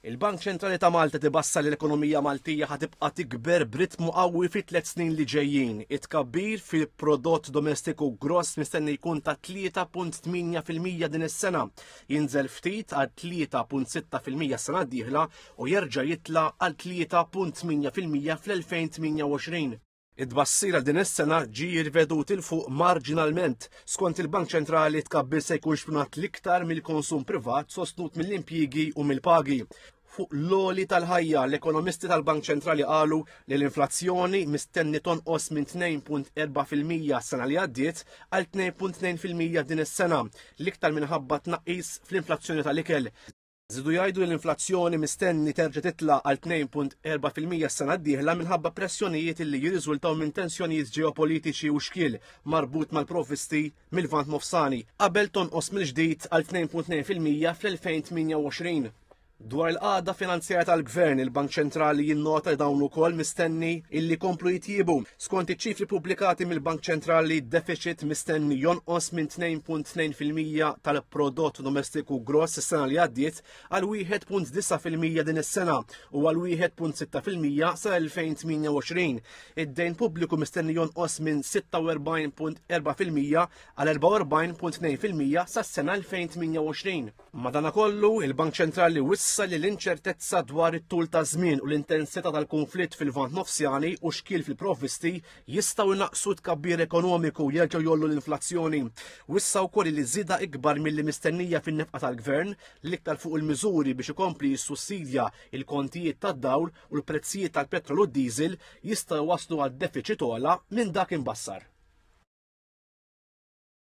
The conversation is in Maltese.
Il-Bank Ċentrali ta' Malta tibassar li l-ekonomija Maltija ħa tibqa' tikber b'ritmu qawwi fit-tliet snin li ġejjin. It-tkabbir fil-prodott domestiku gross mistenni jkun ta' 3.8% din is-sena, jinżel ftit għal 3.6% s-sena d-dieħla u jerġa' jitla' għal 3.8% fl-2028. It-tbassir għal din is-sena ġie rivedut 'il fuq marġinalment. Skont il-Bank Ċentrali tkabbir se jkun xprunat l-iktar mill-konsum privat sostnut mill-impjiegi u mill-pagi. Fuq l-għoli tal-ħajja, l-ekonomisti tal-Bank Ċentrali qalu li l-inflazzjoni mistenni tonqos minn 2.4% s-sena li għaddiet għal 2.2% din is-sena, l-iktar minħabba tnaqqis fl-inflazzjoni tal-ikel. Żiedu jgħidu li l-inflazzjoni mistenni terġa' titla' għal 2.4% s-sena d-dieħla minħabba pressjonijiet li jirriżultaw minn tensjonijiet ġeopolitiċi u xkiel marbut mal-provvisti mil-Lvant Nofsani, qabel tonqos mill-ġdid għal 2.2% fl-2028. Dwar il-qagħda finanzjarja tal-Gvern, il-Bank Ċentrali jinnota li dawn ukoll mistenni illi jkomplu jitjiebu. Skont iċ-ċifri pubblikati mill-Bank Ċentrali, d-deficit mistenni jonqos minn 2.2% tal-prodott domestiku gross is-sena li għaddiet għal 1.9% din is-sena u għal 1.6% sal-2028. Id-dejn pubbliku mistenni jonqos minn 46.4% għal 44.2% sas-sena 2028. Madanakollu, il-Bank Ċentrali wissa li l-inċertezza dwar it-tul ta' żmien u l-intensità tal-kunflitt fil-Lvant Nofsjani u xkiel fil-provvisti jistgħu jnaqqsu t-tkabbir ekonomiku u jerġgħu jgħollu l-inflazzjoni. Wissa wkoll li żieda ikbar milli mistennija fin-nefqa tal-gvern, l-iktar fuq il-miżuri biex ikompli jissussidja il-kontijiet tad-dawl u l-prezzijiet tal-petrol u d-diesel, jistgħu jwasslu għal defiċit ogħla minn dak imbassar.